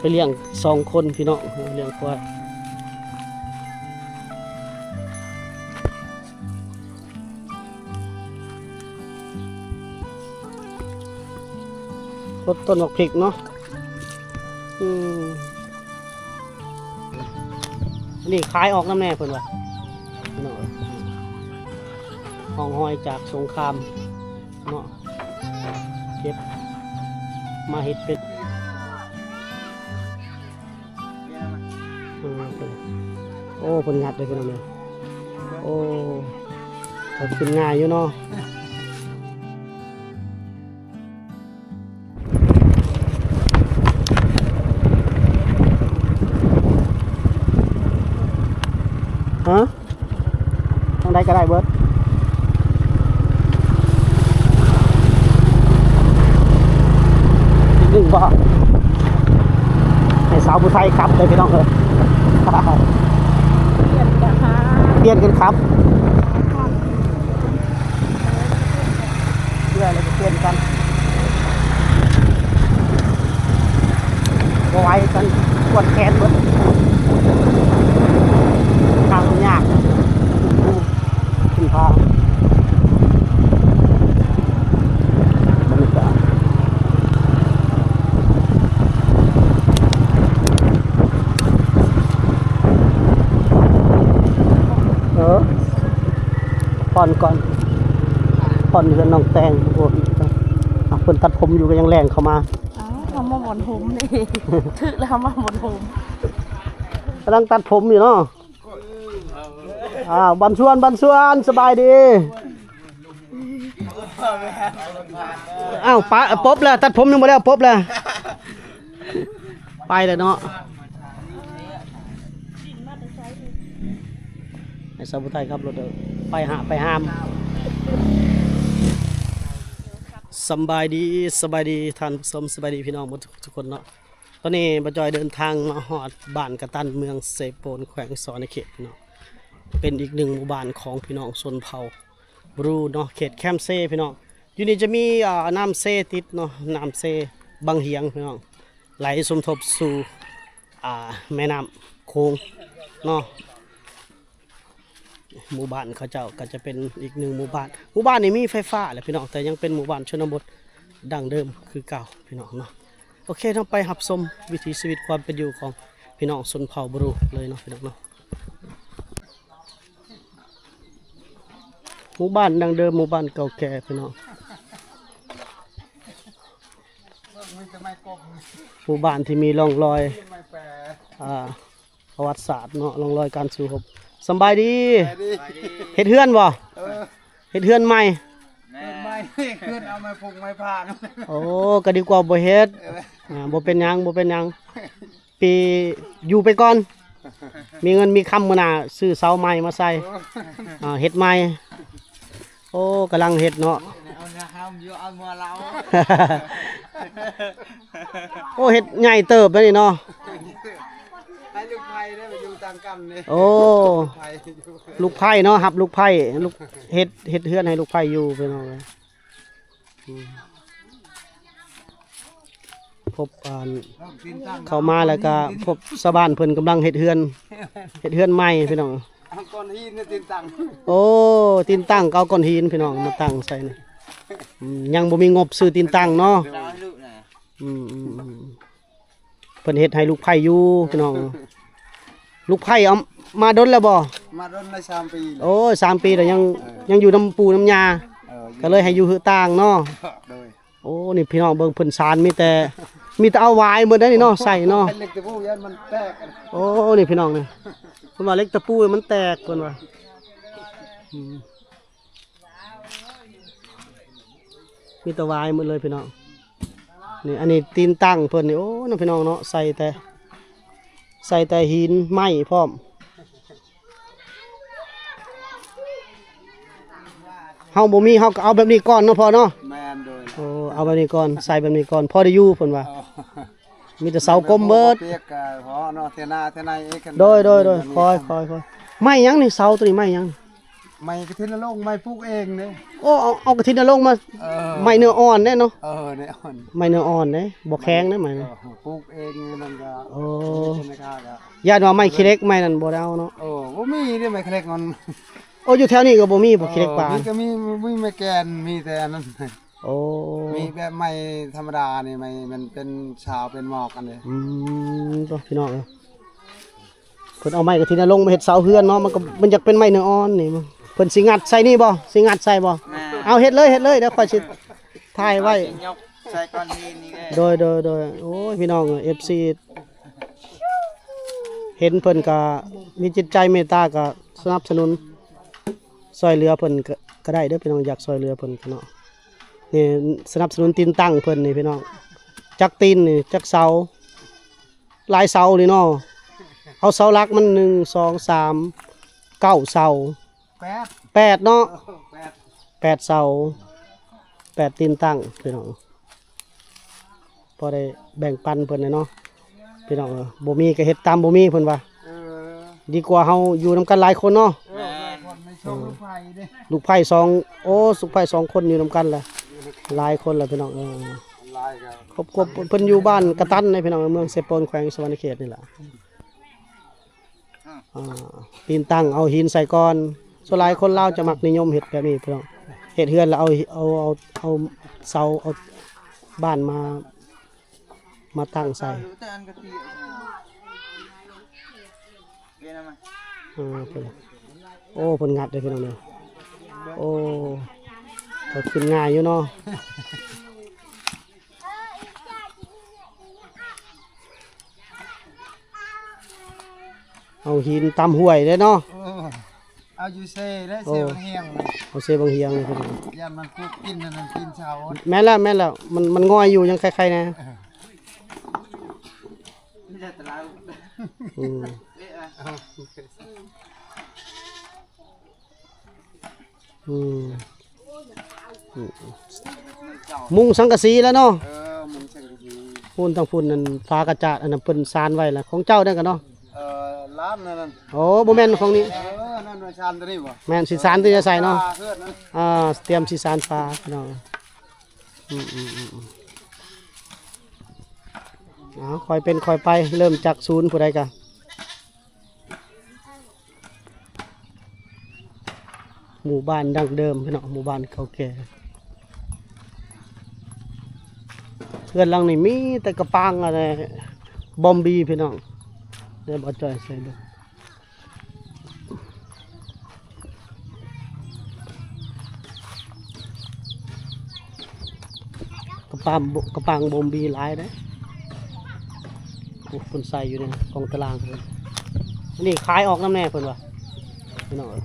ไปเลี้ยงสองคนพี่น้อง เลี้ยงควาย รดต้นบักพริกเนาะ อืม อันนี้ขายออกนำแหน่เพิ่นว่า พี่น้อง ร่องรอยจากสงครามเนาะ เก็บมาเฮ็ดเป็น เออ โอ้ เพิ่นงัดเลยพี่น้องเอ้ย โอ้ ก็ขึ้นง่ายอยู่เนาะ ฮะ ทางใดก็ได้เบิด อีกหนึ่งบ่ ให้สาวผู้ไทยขับเลยพี่น้องเอ้ย เปลี่ยนกันขับ เปลี่ยนกันขับ เพื่ออะไรก็เปลี่ยนกัน บ่ไหวกัน ปวดแขนเบิด ทางมันยาก ขึ้นทาง บรรยากาศ เออ ผ่อนก่อน ผ่อนเฮือนน้องแตง โอ้ อ่ะ เพิ่นตัดผมอยู่ก็ยังแล่นเข้ามา เอ้า เฮามาบ่อนผมนี่ ถืกแล้วเฮามาบ่อนผม กำลังตัดผมอยู่เนาะ อ้าว บันชวน บันชวน สบายดี อ้าว ปะ ปบแล้ว ตัดผมยังบ่แล้ว ปบแล้ว ไปแล้วเนาะ ให้สาวผู้ไทยขับรถเด้อ ไปหา ไปหาม สำบายดี สบายดีท่านผู้ชม สบายดีพี่น้องหมดทุกคนเนาะ ตอนนี้บ่าวจอยเดินทางมาฮอดบ้านกะตัน เมืองเซโปน แขวงศรีสะเกษเนาะ เป็นอีกหนึ่งหมู่บ้านของพี่น้องชนเผ่าบรูเนาะ เขตแคมเซพี่น้อง อยู่นี่จะมี อ่า น้ำเซติดเนาะ น้ำเซบังเหียงพี่น้อง ไหลสมทบสู่ อ่า แม่น้ำโขงเนาะ หมู่บ้านเขาเจ้าก็จะเป็นอีกหนึ่งหมู่บ้าน หมู่บ้านนี้มีไฟฟ้าแหละพี่น้อง แต่ยังเป็นหมู่บ้านชนบทดั้งเดิมคือเก่าพี่น้องเนาะ โอเค เฮาไปรับชมวิถีชีวิตความเป็นอยู่ของพี่น้องชนเผ่าบรูเลยเนาะพี่น้องเนาะ หมู่บ้านดั้งเดิม หมู่บ้านเก่าแก่พี่น้อง หมู่บ้านที่มีร่องรอย อ่า ประวัติศาสตร์เนาะ ร่องรอยการสู้รบ สำบายดี สบายดี เฮ็ดเฮือนบ่ เออ เฮ็ดเฮือนใหม่ เฮือนใหม่ เฮือนเอาไม้พุงไม้พาง โอ้ ก็ดีกว่าบ่เฮ็ด เออ อ่า บ่เป็นหยัง บ่เป็นหยัง ปี อยู่ไปก่อน มีเงินมีคำมื้อหน้าซื้อเสาใหม่มาใส่ เออ อ่า เฮ็ดใหม่ โอ้ กำลังเฮ็ดเนาะ เอาเนื้อห้ามอยู่ เอาเมือเรา โอ้ เฮ็ดใหญ่เติบแล้วนี่เนาะ ให้ลูกไผ่ได้ไปอยู่ต่างกันนี่ โอ้ ลูกไผ่อยู่ ลูกไผ่เนาะ รับลูกไผ่ ลูก เฮ็ด เฮ็ดเฮือนให้ลูกไผ่อยู่พี่น้องเอ้ย อืม พบ อ่า เข้ามาแล้วก็พบชาวบ้านเพิ่นกำลังเฮ็ดเฮือน เฮ็ดเฮือนใหม่พี่น้อง เอาก้อนหินนี่ตีนตั้ง โอ้ ตีนตั้งก็เอาก้อนหินพี่น้องมาตั้งใส่นี่ อืม ยังบ่มีงบซื้อตีนตั้งเนาะ อืม อืม อืม เพิ่นเฮ็ดให้ลูกไผ่อยู่พี่น้อง ลูกไผ่เอามาดนแล้วบ่ มาดนได้สามปีแล้ว โอ้ย สามปีแล้วยัง เออ ยังอยู่นำปู่นำย่า เออ อยู่ ก็เลยให้อยู่หื้อต่างเนาะ โดย โอ้ นี่พี่น้องเบิ่งเพิ่นสานมีแต่ มีแต่เอาหวายหมดเด้อนี่เนาะ ใส่เนาะ เหล็กตะปูย่านมันแตก โอ้ นี่พี่น้องนี่ เพิ่นว่าเหล็กตะปูมันแตก เพิ่นว่า อืม มีแต่หวายหมดเลยพี่น้อง นี่ อันนี้ตีนตั้งเพิ่นนี่ โอ้ น้องพี่น้องเนาะ ใส่แต่ ใส่แต่หินไม้พร้อม เฮาบ่มี เฮาก็เอาแบบนี้ก่อนเนาะพ่อเนาะ แม่น โดย โอ้ เอาแบบนี้ก่อน ใส่แบบนี้ก่อน พอได้อยู่เพิ่นว่า อ๋อ มีแต่เสากลมเบิด เปียกก็พอเนาะ เทนา เทนายเอ้ย กัน โดย โดย โดย คอย คอย คอย ไม้หยังนี่ เสาตัวนี้ไม้หยัง ไ ໄມ້ກະທິນນະລົງ ໄມ້ປູກເອງເດ້. ໂອ້ ເອົາ ເອົາກະທິນນະລົງມາ. ເອີ ໄມ້ເນື້ອອ່ອນເດ້ເນາະ. ເອີ ເນື້ອອ່ອນ ໄມ້ເນື້ອອ່ອນເດ້ ບໍ່ແຂງເດ້ໄມ້ນະ. ເອີ ປູກເອງນັ້ນກະ. ໂອ້ ຢ້ານວ່າໄມ້ຂີ້ເຫຼັກໄມ້ນັ້ນບໍ່ໄດ້ເອົາເນາະ. ເອີ ບໍ່ມີເດ້ໄມ້ຂີ້ເຫຼັກມັນ. ໂອ້ ຢູ່ແຖວນີ້ກໍບໍ່ມີບໍ່ ເອີ ຂີ້ເຫຼັກປ່າ. ມີກໍມີ ມີໄມ້ແກ່ນ ມີແຕ່ອັນນັ້ນ. ໂອ້ ມີແບບໄມ້ທຳມະດານີ້ ໄມ້ມັນເປັນຊາວເປັນໝອກອັນນີ້. ອືມ ໂຕ ພີ່ນ້ອງເອີຍ ເພິ່ນເອົາໄມ້ກະທິນນະລົງມາເຮັດເສົາເຮືອນເນາະ. ມັນກໍ ມັນຢາກເປັນໄມ້ເນື້ອອ່ອນນີ້. ເພິ່ນຊິງັດໃສ່ນີ້ບໍ່? ຊິງັດໃສ່ບໍ່? ແມ່ນ. ເອົາເຮັດເລີຍ ເຮັດເລີຍ ດຽວຂ້ອຍຊິຖ່າຍໄວ້. ເອົາຊິຍົກໃສ່ກ້ອນຫີນນີ້ເດ້. ໂດຍ ໂດຍ ໂດຍ. ໂອ້ຍ ພີ່ນ້ອງເອີຍ ເອັຟຊີ ເຫັນເພິ່ນກໍມີຈິດໃຈເມດຕາ ກໍສະໜັບສະໜູນຊ່ອຍເຫຼືອເພິ່ນ ກໍ ກໍໄດ້ເດີພີ່ນ້ອງ ຢາກຊ່ອຍເຫຼືອເພິ່ນກໍເນາະ. ນີ້ສະໜັບສະໜູນຕີນຕັ້ງເພິ່ນນີ້ພີ່ນ້ອງ. ຈັກຕີນນີ້ ຈັກເສົາ ຫຼາຍເສົານີ້ເນາະ. ເອົາເສົາຫຼັກມັນ ໜຶ່ງ ສອງ ສາມ ເກົ້າເສົາ. ແປດ ແປດເນາະ. ເອີ ແປດ ແປດເສົາ ແປດຕີນຕັ້ງພີ່ນ້ອງ. ພໍໄດ້ແບ່ງປັນເພິ່ນແດ່ເນາະ ພີ່ນ້ອງເອີຍ. ບໍ່ມີກໍເຮັດຕາມບໍ່ມີເພິ່ນວ່າ. ເອີ ດີກວ່າເຮົາຢູ່ນຳກັນຫຼາຍຄົນເນາະ. ເອີ ແມ່ນ. ລູກໃພ້ສອງ ໂອ້ ລູກໃພ້ສອງຄົນຢູ່ນຳກັນລະ ຫຼາຍຄົນລະພີ່ນ້ອງເອີຍ. ຄອບຄົວເພິ່ນຢູ່ບ້ານກະຕັນໃດພີ່ນ້ອງ ເມືອງເຊໂປນ ແຂວງສະຫວັນນະເຂດນີ້ລະ. ອ່າ ຕີນຕັ້ງເອົາຫີນໃສ່ກ່ອນ. ສ່ວນຫຼາຍຄົນລາວຈະມັກນິຍົມເຮັດແບບນີ້ພີ່ນ້ອງ ເຮັດເຮືອນແລ້ວເອົາ ເອົາ ເອົາ ເອົາເສົາ ເອົາບານມາ ມາຕັ້ງໃສ່. ເອີ ເພິ່ນ ໂອ້ ເພິ່ນງັດເດ້ພີ່ນ້ອງເດີ. ໂອ້ ກໍຂຶ້ນງ່າຍຢູ່ເນາະ. ເອົາຫີນຕາມຫ້ວຍເດ້ເນາະ. ເອີ ເອົາຢູ່ເຊເດ້ ເຊບັງຮຽງ. ເອົາເຊບັງຮຽງເດ້ພີ່ນ້ອງ. ຢ້ານມັນປູກກິນອັນນັ້ນ ຕີນເສົາ. ແມ່ນແລ້ວ ແມ່ນແລ້ວ ມັນ ມັນງ່ອຍຢູ່ ຍັງໄຄໆແດ່. ເອີ ມີແຕ່ຕະຫຼາດ. ອືມ ເອະ ອະ ອືມ ອືມ ມຸງສັງກະສີແລ້ວເນາະ. ເອີ ມຸງສັງກະສີ. ພຸ້ນ ທາງພຸ້ນນັ້ນ ຝາກະຈາດອັນນັ້ນເພິ່ນສານໄວ້ລະ ຂອງເຈົ້ານັ້ນກະເນາະ. ເອີ ຫຼານນັ້ນ. ໂອ້ ບໍ່ແມ່ນຂອງນີ້. ເອີ ນັ້ນສານຕົວນີ້ບໍ່? ແມ່ນ ຊິສານຕົວໃດໃສ່ເນາະ. ອ່າ ຕຽມຊິສານຝາເນາະ. ອືມ ອືມ ອືມ ອືມ. ເອົາ ຄ່ອຍເປັນຄ່ອຍໄປ ເລີ່ມຈາກສູນ ຜູ້ໃດກະ ໝູ່ບ້ານດັ້ງເດີມພີ່ນ້ອງ ໝູ່ບ້ານເກົ່າແກ່. ເຮືອນຫຼັງນີ້ມີແຕ່ກະປາງອັນ ບອມບີພີ່ນ້ອງ. ດຽວບໍ່ຈ່ອຍໃສ່ເບິ່ງ ກະປາງ ກະປາງບອມບີຫຼາຍເດ້. ໂອ້ ເພິ່ນໃສ່ຢູ່ໃນກອງຕາລາງເພິ່ນ. ອັນນີ້ຂາຍອອກນຳແດ່ເພິ່ນວ່າ ພີ່ນ້ອງເອີຍ.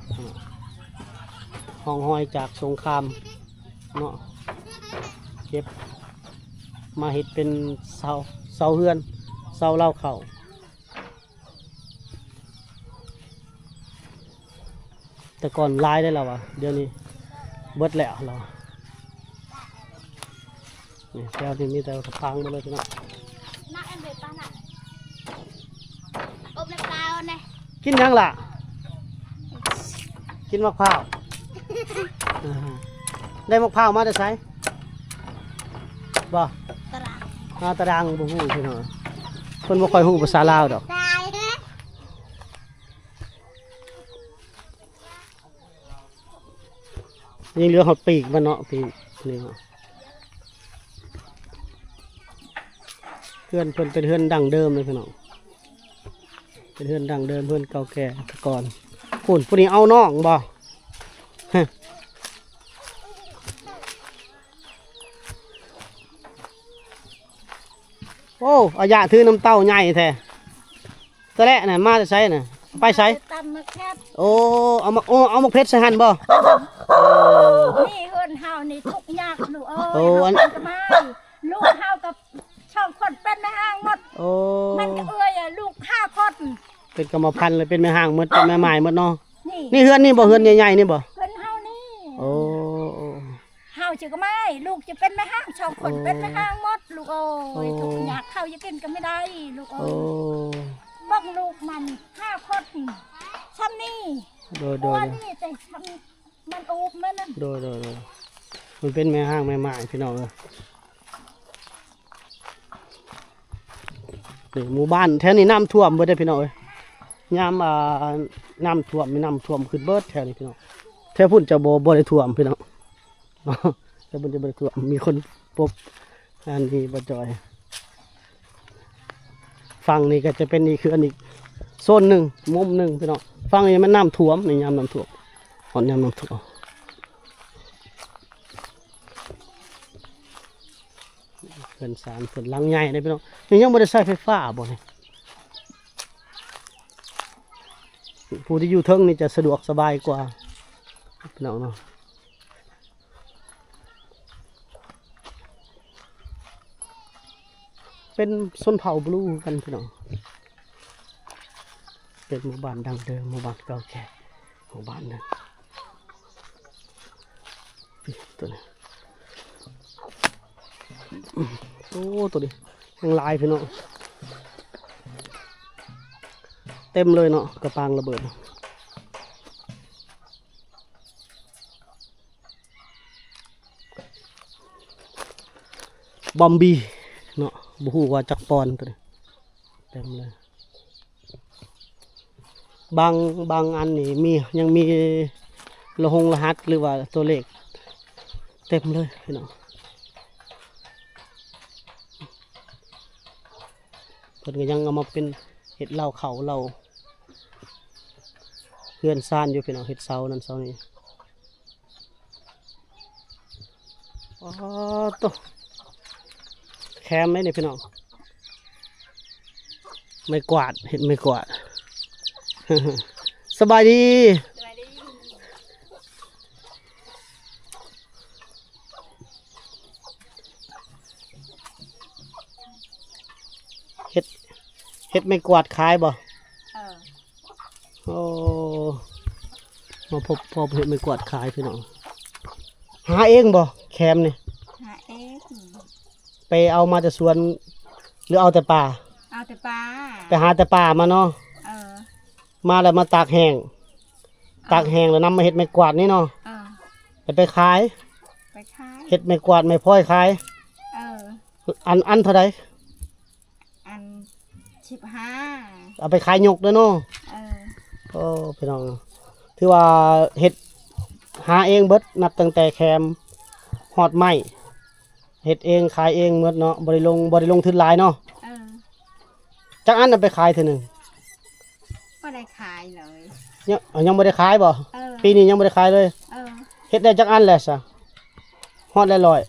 ຮ່ອງຮອຍຈາກສົງຄາມເນາະ ເກັບມາເຮັດເປັນເສົາ ເສົາເຮືອນ ເສົາເລົາເຂົ້າ. ແຕ່ກ່ອນຫຼາຍເດ້ລາວວ່າ ດຽວນີ້ເບິດແລ້ວລາວວ່າ. ນີ້ແຖວນີ້ມີແຕ່ກະປາງໝົດເລີຍພີ່ນ້ອງ. ກິນຫຍັງລະ? ກິນໝາກພ້າວ. ໄດ້ໝາກພ້າວມາແຕ່ໃສ? ບໍ່? ຕະດາງ. ອ່າ ຕະດາງ ບໍ່ຮູ້ພີ່ນ້ອງ. ເພິ່ນບໍ່ຄ່ອຍຮູ້ພາສາລາວດອກ. ຍັງເຫຼືອຮອດປີກມັນເນາະ ປີກນີ້ເນາະ. ເຮືອນເພິ່ນເປັນເຮືອນດັ້ງເດີມເລີຍພີ່ນ້ອງ ເປັນເຮືອນດັ້ງເດີມ ເຮືອນເກົ່າແກ່ແຕ່ກ່ອນ. ພຸ້ນ ຜູ້ນີ້ເອົານ້ອງບໍ່? ໂອ້ ອາຍະຖືນ້ຳເຕົ້າໃຫຍ່ແທ້. ຕະແລະນະ ມາແຕ່ໃສນະ? ໄປໃສ? ຕຳໝາກເຜັດ. ໂອ້ ເອົາມາ ໂອ້ ເອົາໝາກເຜັດໃສ່ຫັ້ນບໍ່? ໂອ້ ນີ້ເຮືອນເຮົານີ້ທຸກຍາກລູກເອີຍ. ໂອ້ ອັນ ເຮົາເປັນກະມາຍ ລູກເຮົາກັບສອງຄົນເປັນແມ່ຮ້າງໝົດ. ໂອ້ ມັນກໍເອື້ອຍລູກຫ້າຄົນ ເປັນກຳມະພັນເລີຍ ເປັນແມ່ຮ້າງໝົດ ເປັນແມ່ໝ້າຍໝົດເນາະ. ນີ້ ນີ້ເຮືອນນີ້ບໍ່? ເຮືອນໃຫຍ່ໆນີ້ບໍ່? ເຮືອນເຮົານີ້. ໂອ້ ເຮົາຈະກະມາຍ ລູກຈະເປັນແມ່ຮ້າງ ສອງຄົນເປັນແມ່ຮ້າງໝົດລູກເອີຍ. ໂອ້ ທຸກຍາກ ເຂົ້າຢາກກິນກໍບໍ່ໄດ້ລູກເອີຍ. ໂອ້ ເບິ່ງລູກມັນຫ້າຄົນ ຊ່ຳນີ້ ໂດຍ ໂດຍ ໂດຍ ນີ້ແຕ່ມັນ ມັນໂອບມັນນະ ໂດຍ ໂດຍ ໂດຍ ມັນເປັນແມ່ຮ້າງແມ່ໝ້າຍ ພີ່ນ້ອງເອີຍ. ນີ້ໝູ່ບ້ານແຖວນີ້ນ້ຳຖ້ວມເບິດເດ້ ພີ່ນ້ອງເອີຍ. ຍາມ ອ່າ ນ້ຳຖ້ວມ ມີນ້ຳຖ້ວມຂຶ້ນເບິດແຖວນີ້ ພີ່ນ້ອງ. ແຖວພຸ້ນຈະບໍ່ ບໍ່ໄດ້ຖ້ວມ ພີ່ນ້ອງ. ແຕ່ມັນຈະບໍ່ໄດ້ຖ້ວມ ມີຄົນປົບ ອັນນີ້ບໍ່ຈ່ອຍ. ຝັ່ງນີ້ກໍຈະເປັນອີກເຂື່ອນອີກໂຊນໜຶ່ງ ມຸມໜຶ່ງ ພີ່ນ້ອງ. ຝັ່ງນີ້ມັນນ້ຳຖ້ວມ ໃນຍາມນ້ຳຖ້ວມ ຮອດຍາມນ້ຳຖ້ວມ. ເຮືອນຊານເພິ່ນຫຼັງໃຫຍ່ເດ້ ພີ່ນ້ອງ. ນີ້ຍັງບໍ່ໄດ້ໃຊ້ໄຟຟ້າບໍ່ນີ້? ຜູ້ທີ່ຢູ່ເທິງນີ້ຈະສະດວກສະບາຍກວ່າ ພີ່ນ້ອງເນາະ. ເປັນຊົນເຜົ່າບລູຄືກັນ ພີ່ນ້ອງ. ເປັນໝູ່ບ້ານດັ້ງເດີມ ໝູ່ບ້ານເກົ່າແກ່ໝູ່ບ້ານໜຶ່ງ. ນີ້ ໂຕນີ້ ໂອ້ ໂຕນີ້ແຮງຫຼາຍ ພີ່ນ້ອງ. ເຕັມເລີຍເນາະ ກະປາງລະເບີດ. ບອມບີເນາະ ບໍ່ຮູ້ວ່າຈັກປອນໂຕນີ້ ເຕັມເລີຍ. ບາງ ບາງອັນນີ້ມີ ຍັງມີລະຫົງລະຫັດ ຫຼືວ່າຕົວເລກເຕັມເລີຍ ພີ່ນ້ອງ. ເພິ່ນກໍຍັງເອົາມາເປັນເຮັດເລົາເຂົ້າເລົາເຮືອນຊານຢູ່ ພີ່ນ້ອງ. ເຮັດເສົານັ້ນເສົານີ້. ອໍ ໂຕ ແຄມເດ້ນີ້ ພີ່ນ້ອງ. ໄມ້ກວາດ ເຮັດໄມ້ກວາດ. ສະບາຍດີ ສະບາຍດີ. ເຮັດ ເຮັດໄມ້ກວາດຂາຍບໍ່? ເອີ. ໂອ້ ມາພົບພໍ້ເຮັດໄມ້ກວາດຂາຍ ພີ່ນ້ອງ. ຫາເອງບໍ່ແຄມນີ້? ຫາເອງ. ໄປເອົາມາແຕ່ສວນ ຫຼືເອົາແຕ່ປ່າ? ເອົາແຕ່ປ່າ. ໄປຫາແຕ່ປ່າມາເນາະ. ເອີ. ມາແລ້ວມາຕາກແຫ້ງ. ເອີ. ຕາກແຫ້ງແລ້ວນຳມາເຮັດໄມ້ກວາດນີ້ເນາະ. ເອີ. ແລ້ວໄປຂາຍ? ໄປຂາຍ. ເຮັດໄມ້ກວາດໄມ້ພອຍຂາຍ? ເອີ. ອັນ ອັນເທົ່າໃດ? ອັນສິບຫ້າ. ເອົາໄປຂາຍຍົກເດີເນາະ. ເອີ. ໂອ້ ພີ່ນ້ອງ ຖືວ່າເຮັດ ຫາເອງເບິດ ນັບຕັ້ງແຕ່ແຄມຮອດໄມ້ ເຮັດເອງຂາຍເອງເບິດເນາະ ບໍ່ໄດ້ລົງ ບໍ່ໄດ້ລົງທຶນຫຼາຍເນາະ. ເອີ. ຈັກອັນນະໄປຂາຍເທື່ອໜຶ່ງ? ບໍ່ໄດ້ຂາຍເລີຍ. ຍັງ ຍັງບໍ່ໄດ້ຂາຍບໍ່? ເອີ. ປີນີ້ຍັງບໍ່ໄດ້ຂາຍເລີຍ? ເອີ. ເຮັດໄດ້ຈັກອັນແລ້ວຊະ? ຮອດແລ້ວຮ້ອຍ?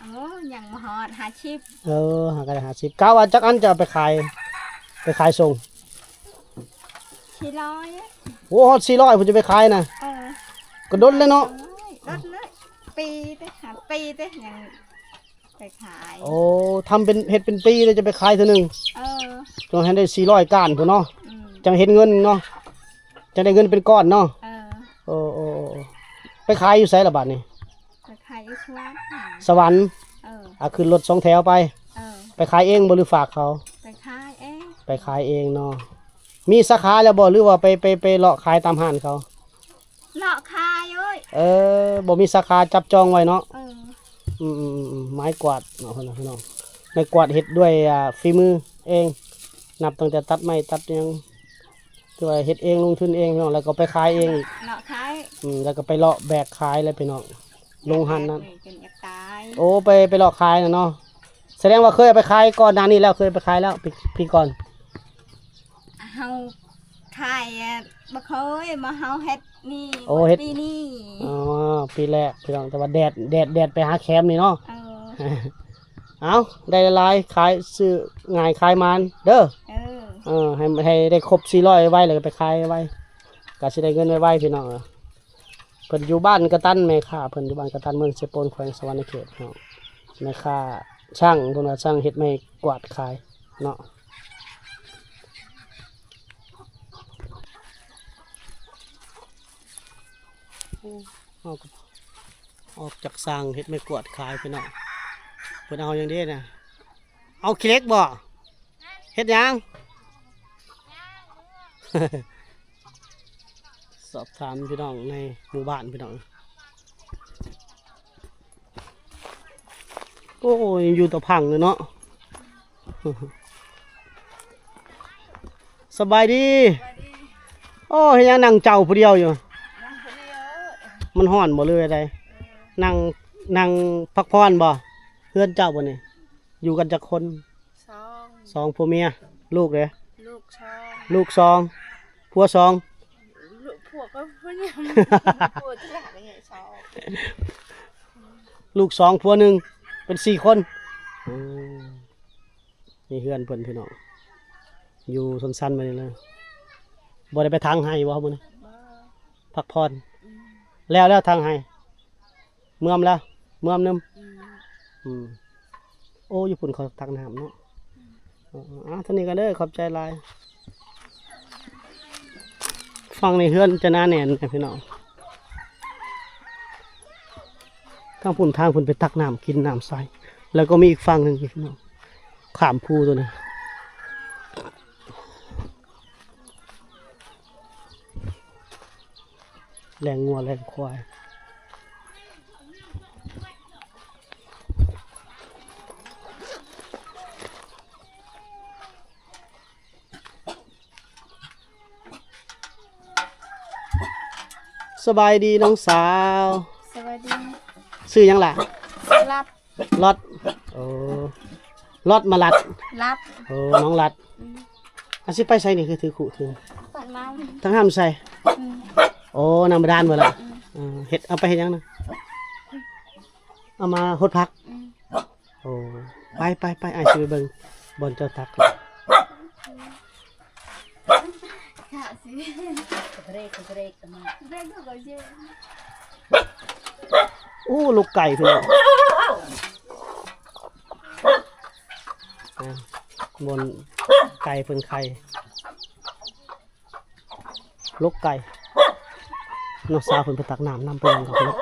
ໂອ້ ຍັງບໍ່ຮອດຫ້າສິບ. ເອີ ຫາກໍໄດ້ຫ້າສິບ. ກະວ່າຈັກອັນຈະເອົາໄປຂາຍ ໄປຂາຍສົ່ງ? ສີ່ຮ້ອຍ. ໂອ້ ຮອດສີ່ຮ້ອຍພຸ້ນຈະໄປຂາຍນະ? ເອີ. ກໍດົນແລ້ວເນາະ. ໂອ້ຍ ດົນເລີຍ ປີເດ້ ຫ້າປີເດ້ ຍັງໄປຂາຍ. ໂອ້ ທຳເປັນ ເຮັດເປັນປີແລ້ວຈະໄປຂາຍເທື່ອໜຶ່ງ? ເອີ. ຕ້ອງໃຫ້ໄດ້ສີ່ຮ້ອຍກ້ານພຸ້ນເນາະ. ອືມ. ຈັ່ງເຫັນເງິນເນາະ ຈັ່ງໄດ້ເງິນເປັນກ້ອນເນາະ. ເອີ. ໂອ້ ໂອ້ ໂອ້ ໄປຂາຍຢູ່ໃສລະບາດນີ້? ໄປຂາຍຢູ່ສະຫວັນ. ສະຫວັນ? ເອີ. ອາ ຂຶ້ນລົດສອງແຖວໄປ. ເອີ. ໄປຂາຍເອງບໍ່ ຫຼືຝາກເຂົາ? ໄປຂາຍເອງ. ໄປຂາຍເອງເນາະ. ມີສາຂາແລ້ວບໍ່ ຫຼືວ່າໄປ ໄປ ໄປເລາະຂາຍຕາມຮ້ານເຂົາ? ເລາະຂາຍເອີຍ. ເອີ ບໍ່ມີສາຂາຈັບຈອງໄວ້ເນາະ. ເອີ. ອືມໆໆ ໄມ້ກວາດເນາະ ພີ່ນ້ອງ ໄມ້ກວາດເຮັດດ້ວຍ ອ່າ ຝີມືເອງ ນັບຕັ້ງແຕ່ຕັດໄມ້ຕັດຫຍັງ ຄືວ່າເຮັດເອງ ລົງທຶນເອງເນາະ ແລ້ວກໍໄປຂາຍເອງອີກ. ເລາະຂາຍ. ອືມ ແລ້ວກໍໄປເລາະແບກຂາຍແຫຼະ ພີ່ນ້ອງ ລົງຫັ້ນນັ້ນ. ຈົນຢາກຕາຍ. ໂອ້ ໄປ ໄປເລາະຂາຍນະເນາະ. ສະແດງວ່າເຄີຍເອົາໄປຂາຍກ່ອນໜ້ານີ້ແລ້ວ ເຄີຍໄປຂາຍແລ້ວ ປີ ປີກ່ອນ? ເຮົາຂາຍ ບໍ່ເຄີຍ ມາເຮົາເຮັດນີ້. ໂອ້ ເຮັດປີນີ້. ອໍ ປີແລກ ພີ່ນ້ອງ ແຕ່ວ່າແດດ ແດດ ແດດໄປຫາແຄມນີ້ເນາະ. ເອີ. ເອົາ ໄດ້ຫຼາຍໆ ຂາຍ ຊື້ງ່າຍຂາຍໝານເດີ. ເອີ ເອີ ໃຫ້ ໃຫ້ໄດ້ຄົບສີ່ຮ້ອຍໄວໆ ແລ້ວກໍໄປຂາຍໄວໆ ກໍຊິໄດ້ເງິນໄວໆ ພີ່ນ້ອງ. ເອີ ເພິ່ນຢູ່ບ້ານກະຕັນ ແມ່ຄ້າເພິ່ນຢູ່ບ້ານກະຕັນ ເມືອງເຊໂປນ ແຂວງສະຫວັນນະເຂດເນາະ. ແມ່ຄ້າຊ່າງ ເພິ່ນວ່າຊ່າງເຮັດໄມ້ກວາດຂາຍເນາະ. ໂອ້ ເຮົາກໍອອກຈາກຊ່າງເຮັດໄມ້ກວາດຂາຍ ພີ່ນ້ອງ. ເພິ່ນເອົາຫຍັງເດນະ? ເອົາຂີ້ເຫຼັກບໍ່? ເຮັດຫຍັງ? ເ ສອບຖາມພີ່ນ້ອງໃນໝູ່ບ້ານພີ່ນ້ອງ. ໂອ້ຍ ຍັງຢູ່ຕາພັງຢູ່ເນາະ. ສະບາຍດີ. ສະບາຍດີ. ໂອ້ ເຮັດຫຍັງນັ່ງເຈົ້າຜູ້ດຽວຢູ່? ນັ່ງຜູ້ດຽວ. ມັນຮ້ອນບໍ່ ຫຼືວ່າໃດ? ເອີ ນັ່ງ ນັ່ງພັກຜ່ອນບໍ່? ເຮືອນເຈົ້າບໍ່ນີ້? ຢູ່ກັນຈັກຄົນ? ສອງ ສອງຜົວເມຍ. ລູກເດ້? ລູກສອງ ລູກສອງ ຜົວສອງ. ລູກ ຜົວກໍຜູ້ດຽວ ຜົວທີ່ຫຼັກນີ້ສອງ ລູກສອງ ຜົວໜຶ່ງ ເປັນສີ່ຄົນ. ອືມ ນີ້ເຮືອນເພິ່ນພີ່ນ້ອງ ຢູ່ຊົນຊັ້ນມານີ້ເລີຍ. ບໍ່ໄດ້ໄປຖາງໄຮ່ບໍ່ມື້ນີ້? ບໍ່ ພັກຜ່ອນ. ອືມ ແລ້ວ ແລ້ວຖາງໄຮ່? ເມືອມແລ້ວ ເມືອມໜຶ່ງ. ອືມ ອືມ ໂອ້ ຢູ່ພຸ້ນເຂົາຕັກນ້ຳເນາະ. ອືມ ເອີ ເອົາ ເທົ່ານີ້ກໍເດີ ຂອບໃຈຫຼາຍ. ຝັ່ງນີ້ເຮືອນຈະໜາແໜ້ນພີ່ນ້ອງ. ທາງພຸ້ນ ທາງເພິ່ນໄປຕັກນ້ຳກິນ ນ້ຳໃສ. ແລ້ວກໍມີອີກຝັ່ງໜຶ່ງພີ່ນ້ອງ ຂ້າມພູຕົວນີ້. ລ້ຽງງົວລ້ຽງຄວາຍ. ສະບາຍດີນ້ອງສາວ. ສະບາຍດີ. ຊື່ຫຍັງລະ? ຊື່ລັດ. ລັດ ໂອ້ ລັດມາລັດ ລັດ ໂອ້ ນ້ອງລັດ. ອືມ ອາ ຊິໄປໃສນີ້ ຄືຖືຄຸຖື ຕັກນ້ຳ ຕັກນ້ຳໃສ? ອືມ ໂອ້ ນ້ຳບາດານບໍ່ລະ? ອືມ ເອີ ເຮັດ ເອົາໄປເຮັດຫຍັງນະ? ເອົາມາຫົດຜັກ. ອືມ ໂອ້ ໄປ ໄປ ໄປ ອ້າຍຊິໄປເບິ່ງບ່ອນເຈົ້າຕັກ. ໂອ້ ລູກໄກ່ພີ່ນ້ອງ ອ່າ ບ່ອນໄກ່ເພິ່ນໄຂ່. ລົກໄກ່ ນ້ອງສາວເພິ່ນໄປຕັກນ້ຳນຳ ໄປນຳກັນເນາະ.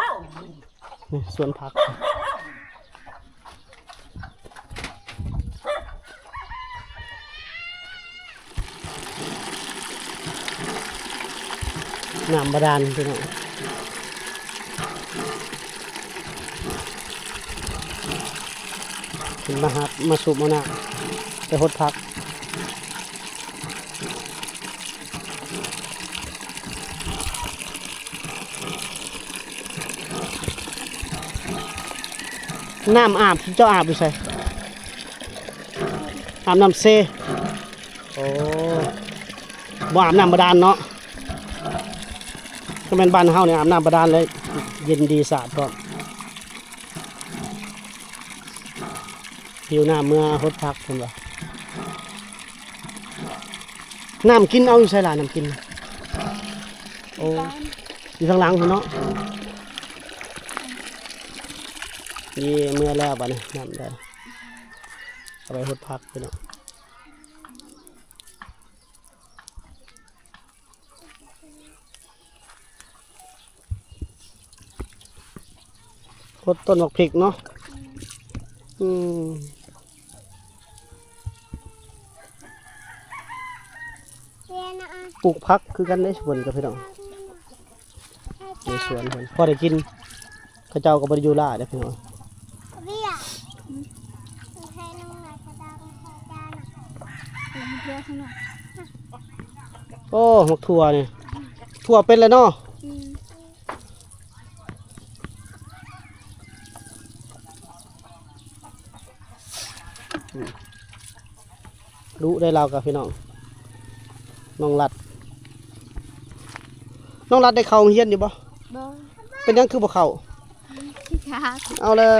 ນີ້ສວນຜັກ ນ້ຳບາດານພີ່ນ້ອງ. ເພິ່ນມາຫາ ມາສູບເອົານ້ຳ ໄປຫົດຜັກ. ນ້ຳອາບ ເຈົ້າອາບຢູ່ໃສ? ອາບນ້ຳເຊ. ໂອ້ ບໍ່ອາບນ້ຳບາດານເນາະ. ກໍແມ່ນບ້ານເຮົານີ້ອາບນ້ຳບາດານເລີຍ ເຢັນດີສະອາດພ້ອມ. ຫິວນ້ຳເມືອຫົດຜັກເພິ່ນວ່າ. ນ້ຳກິນເອົາຢູ່ໃສລະ ນ້ຳກິນ? ໂອ້ ຢູ່ທາງຫຼັງພຸ້ນເນາະ. ນີ້ເມືອແລ້ວບາດນີ້ ນ້ຳໄດ້ ເອົາໄປຫົດຜັກພີ່ນ້ອງ. ຫົດຕົ້ນໝາກພິກເນາະ. ອືມ ປູກຜັກຄືກັນເດ້ ສວນກັບພີ່ນ້ອງ. ໃນສວນເພິ່ນພໍໄດ້ກິນ ເຂົາເຈົ້າກໍບໍ່ໄດ້ຢູ່ຫຼາຍເດ້ພີ່ນ້ອງ. ໂອ້ ໝາກຖົ່ວນີ້ ຖົ່ວເປັນແລ້ວເນາະ. ອືມ ອືມ ດຸໄດ໋ລາວກະພີ່ນ້ອງ. ນ້ອງລັດ ນ້ອງລັດໄດ້ເຂົ້າໂຮງຮຽນຢູ່ບໍ່? ບໍ່. ເປັນຫຍັງຄືບໍ່ເຂົ້າ? ຂີ້ຄ້ານ. ເອົາແລ້ວ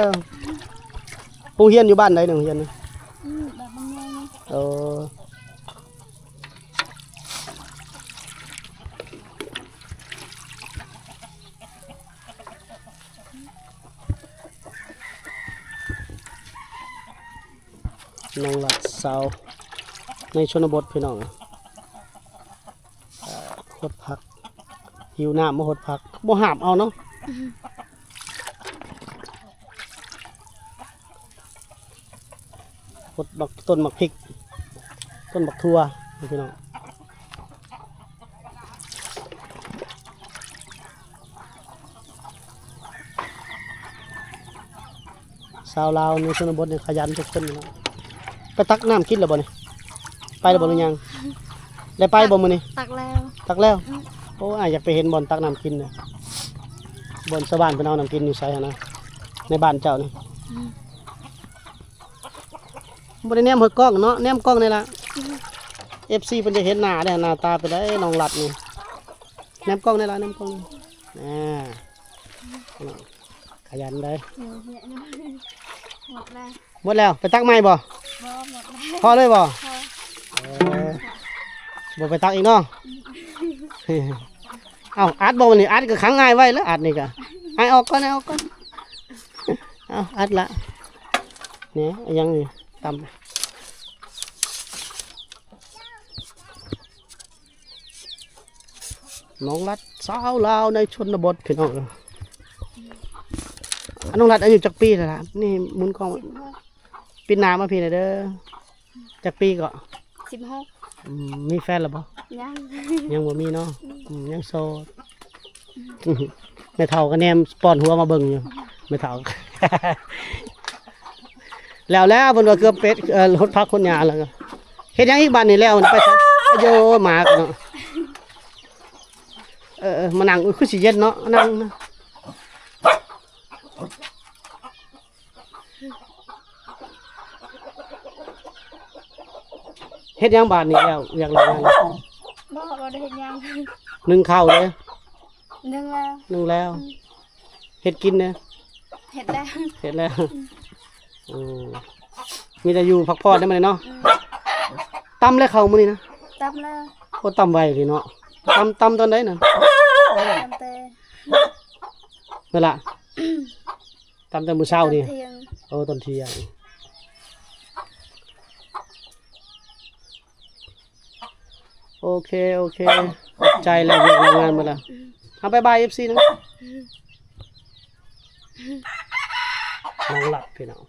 ໂຮງຮຽນຢູ່ບ້ານໃດ ໂຮງຮຽນ? ອືມ ບ້ານບັງໃຫຍ່. ເອີ ນ້ອງລັດສາວໃນຊົນນະບົດພີ່ນ້ອງ. ເອີ ຫົດຜັກ ຫິວນ້ຳມາຫົດຜັກ ບໍ່ຫາບເອົາເນາະ. ຫົດບັກ ຕົ້ນບັກພິກ ຕົ້ນບັກຖົ່ວພີ່ນ້ອງ. ຊາວລາວໃນຊົນນະບົດນີ້ຂະຫຍັນທຸກຄົນເນາະ. ໄປຕັກນ້ຳກິນແລ້ວບໍ່ນີ້? ໄປແລ້ວບໍ່ ຫຼືຍັງ? ໄດ້ໄປບໍ່ມື້ນີ້? ຕັກແລ້ວ ຕັກແລ້ວ. ອືມ ໂອ້ ອ້າຍຢາກໄປເຫັນບ່ອນຕັກນ້ຳກິນນະ. ບ່ອນຊາວບ້ານເພິ່ນເອົານ້ຳກິນຢູ່ໃສຫັ້ນນະ? ໃນບ້ານເຈົ້ານີ້. ອືມ ບໍ່ໄດ້ແນມເບິ່ງກ້ອງເນາະ, ແນມກ້ອງນີ້ລະ. ອືມ ເອັຟຊີ ເພິ່ນຈະເຫັນໜ້າເດ້, ໜ້າຕາເປັນໃດນ້ອງລັດນີ້. ແນມກ້ອງນີ້ລະ, ແນມກ້ອງນີ້. ອ່າ ຂະຫຍັນໄດ໋. ໝົດແລ້ວ ໝົດແລ້ວ. ໄປຕັກໃໝ່ບໍ່? ບໍ່ ໝົດແລ້ວ. ພໍເລີຍບໍ່? ພໍ. ເອີ ບໍ່ໄປຕັກອີກເນາະ. ອືມ ເອົ້າ ອັດບໍ່ມື້ນີ້? ອັດກໍຂັງອ້າຍໄວ້ແລ້ວ, ອັດນີ້ກໍ ອ້າຍອອກກ່ອນ, ອ້າຍອອກກ່ອນ. ເອົາ ອັດລະ. ນີ້ ອີຫຍັງນີ້? ຕຳ. ນ້ອງລັດ ສາວລາວໃນຊົນນະບົດ ພີ່ນ້ອງ. ນ້ອງລັດອາຍຸຈັກປີແລ້ວລະ? ນີ້ໝູນກ້ອງ. ສິບຫົກ. ປິດໜ້າມາພີ້ແດ່ເດີ. ຈັກປີເກາະ? ສິບຫົກ. ອືມ ມີແຟນແລ້ວບໍ່? ຍັງ ຍັງບໍ່ມີເນາະ. ອືມ ອືມ ຍັງໂສດ. ແມ່ເຖົ້າກໍແນມປ້ອນຫົວມາເບິ່ງຢູ່ ແມ່ເຖົ້າ. ແລ້ວ ແລ້ວເພິ່ນວ່າເກືອບເປັດ ເອີ ຫົດຜັກຫົດຫຍ້າແລ້ວ. ເຮັດຫຍັງອີກບາດນີ້? ແລ້ວໄປໃສ? ໂຢ ໝາກເນາະ. ເອີໆ ມານັ່ງ. ອຸ້ຍ ຄືຊິເຢັນເນາະ, ນັ່ງນະ. ເຮັດຫຍັງບາດນີ້ແລ້ວ? ຢາກເລີກງານ. ບໍ່ ບໍ່ໄດ້ເຮັດຫຍັງ. ໜຶ້ງເຂົ້າເດ້. ໜຶ້ງແລ້ວ ໜຶ້ງແລ້ວ. ອືມ ເຮັດກິນເດ້. ເຮັດແລ້ວ ເຮັດແລ້ວ. ອືມ ເອີ ມີແຕ່ຢູ່ພັກຜ່ອນໄດ້ມື້ນີ້ເນາະ. ອືມ ຕຳແລ້ວເຂົ້າມື້ນີ້ນະ? ຕຳແລ້ວ. ໂອ້ ຕຳໄວເດເນາະ. ຕຳ ຕຳຕອນໃດນະ? ຕຳແຕ່ ນັ້ນລະ ຕຳແຕ່ມື້ເຊົ້ານີ້. ຕອນທ່ຽງ. ໂອ້ ຕອນທ່ຽງ. ໂອເຄ ໂອເຄ ຂອບໃຈແລ້ວ ວຽກແລ້ວງານໝົດລະ. ອືມ ເອົາ ບາຍບາຍ ເອັຟຊີ ນະ. ອືມ ນ້ອງລັດ ພີ່ນ້ອງ.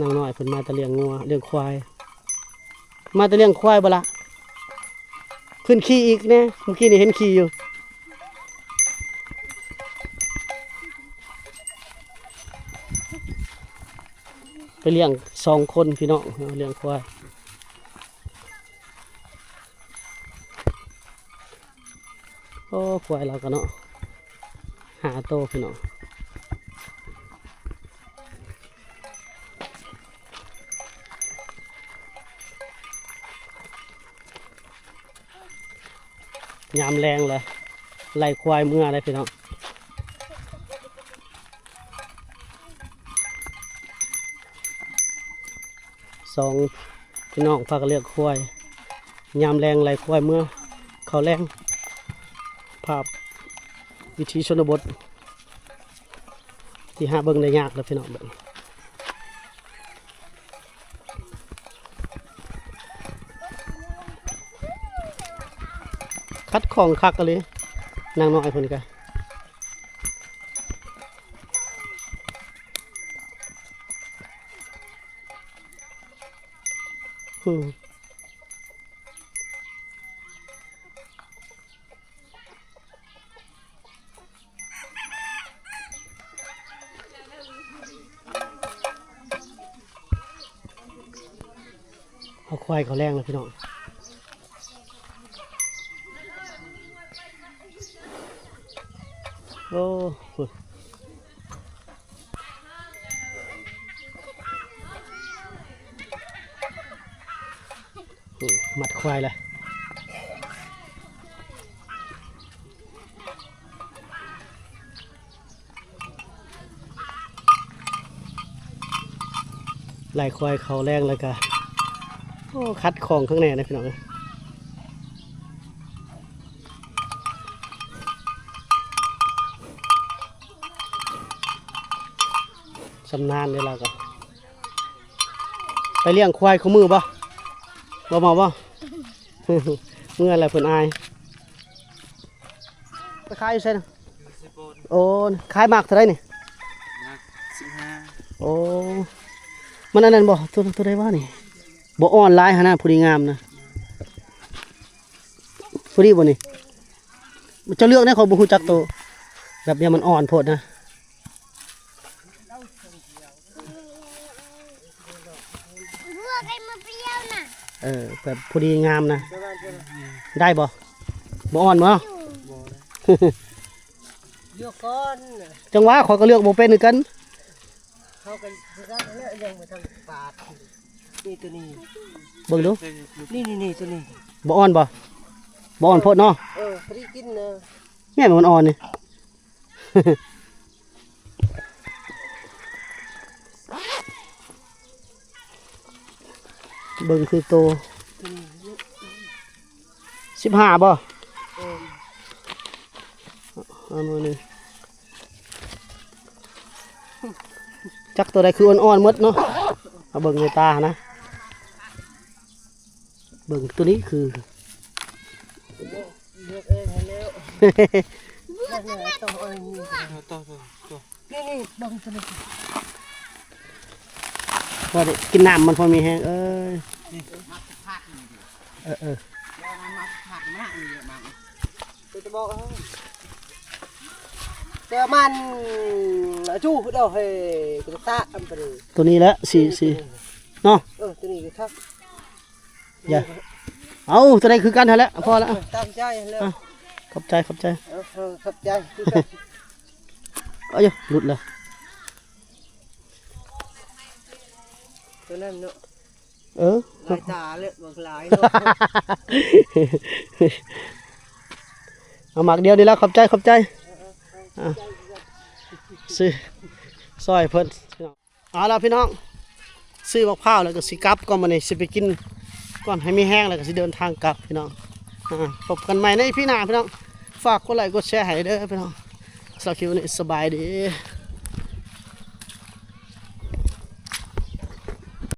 ນາງນ້ອຍເພິ່ນມາແຕ່ລ້ຽງງົວລ້ຽງຄວາຍ. ມາແຕ່ລ້ຽງຄວາຍບໍ່ລະ? ຂຶ້ນຂີ່ອີກແນ່, ເມື່ອກີ້ນີ້ເຫັນຂີ່ຢູ່. ໄປລ້ຽງສອງຄົນພີ່ນ້ອງ, ລ້ຽງຄວາຍ. ໂອ້ ຄວາຍລາວກໍເນາະ ຫ້າໂຕພີ່ນ້ອງ. ຍາມແລງແລ້ວ ໄລ່ຄວາຍເມືອແລ້ວພີ່ນ້ອງ. ສອງພີ່ນ້ອງພາກັນລ້ຽງຄວາຍ ຍາມແລງໄລ່ຄວາຍເມືອເຂົ້າແລງ. ພາບວິຖີຊົນນະບົດທີ່ຫາເບິ່ງໄດ້ຍາກເດີພີ່ນ້ອງ. ເບິ່ງ ຂັດຂ້ອງຄັກອີ່ຫຼີ ນາງນ້ອຍເພິ່ນກະ. ອືມ ເອົາຄວາຍເຂົ້າແລງແລ້ວພີ່ນ້ອງ. ໂອ້ ອືມ ມັດຄວາຍແລ້ວ ໄລ່ຄວາຍເຂົ້າແລງແລ້ວກະ ໂອ້ ຂັດຂ້ອງຂ້າງໃນນະພີ່ນ້ອງເອີຍ. ຊຳນານເດ້ລາວກະ. ໄປລ້ຽງຄວາຍຄູ່ມື້ບໍ່? ບໍ່ເມົາບໍ່? ເມື່ອຍແລ້ວເພິ່ນອາຍ. ໄປຂາຍຢູ່ໃສນະ? ໂອ້ ຂາຍໝາກເທົ່າໃດນີ້? ໝາກສິບຫ້າ. ໂອ້ ມັນອັນນັ້ນບໍ່? ໂຕ ໂຕໃດວະນີ້? ບໍ່ອ່ອນຫຼາຍຫັ້ນນະ ຜູ້ນີ້ງາມນະ. ຜູ້ນີ້ບໍ່ນີ້? ເຈົ້າເລືອກແດ່ ຂ້ອຍບໍ່ຮູ້ຈັກໂຕ ແບບນີ້ມັນອ່ອນໂພດນະ. ເອີ ແບບພໍດີງາມນະ ໄດ້ບໍ່? ບໍ່ອ່ອນບໍ່? ເລືອກກ່ອນ ຈັ່ງຫວາ ຂ້ອຍກໍເລືອກບໍ່ເປັນຄືກັນ. ເຮົາກໍຄືກັນແຫຼະ ຍັງບໍ່ທັນປາດ. ນີ້ ໂຕນີ້ ເບິ່ງດູ ນີ້ໆໆ ໂຕນີ້ ບໍ່ອ່ອນບໍ່? ບໍ່ອ່ອນໂພດເນາະ. ເອີ ພໍດີກິນນະ ແມ່ນມັນອ່ອນນີ້. ເບິ່ງຄືໂຕ ສິບຫ້າບໍ່? ເອີ ເອົາໜ່ວຍໜຶ່ງ ຈັກໂຕໃດຄືອ່ອນໆໝົດເນາະ. ເອົາເບິ່ງໃນຕານະ ເບິ່ງໂຕນີ້ຄື ເລືອກເອງໃຫ້ແລ້ວ ເລືອກແລ້ວ ຕ້ອງເອົາອັນນີ້ ນີ້ໆ ເບິ່ງໂຕນີ້ ພໍໄດ້ກິນນ້ຳມັນພໍມີແຮງ. ເອີຍ ເອີໆ ແຕ່ມັນອາຈູດອກໃຫ້ກະຕະອຳໄປເລີຍ. ໂຕນີ້ແຫຼະ ສີ ສີເນາະ. ເອີ ໂຕນີ້ກໍຄັກ. ຢ່າ ເອົາ ໂຕໃດຄືກັນຫັ້ນແຫຼະ ພໍລະ. ເອີ ຕາມໃຈແລ້ວ ອ່ະ ຂອບໃຈ ຂອບໃຈ ເອີ ເອີ ຂອບໃຈ. ເອີ ຫຼຸດແລ້ວ ໂຕນັ້ນເນາະ. ເອີ ຫຼາຍຕາເລີຍ ບັກຫຼາຍເນາະ. ເອົາໝາກດຽວນີ້ລະ ຂອບໃຈ ຂອບໃຈ. ເອີໆໆ ອ່ະ ຊື້ ຊ່ອຍເພິ່ນ. ເອົາລະພີ່ນ້ອງ ຊື້ໝາກພ້າວແລ້ວກໍຊິກັບກ່ອນ ມື້ນີ້ຊິໄປກິນກ່ອນໃຫ້ມີແຮງ ແລ້ວກໍຊິເດີນທາງກັບພີ່ນ້ອງ. ອ່າ ພົບກັນໃໝ່ໃນອີພີໜ້າພີ່ນ້ອງ. ຝາກກົດໄລກົດແຊໃຫ້ເດີພີ່ນ້ອງ. ສຳລັບຄລິບນີ້ສະບາຍດີ.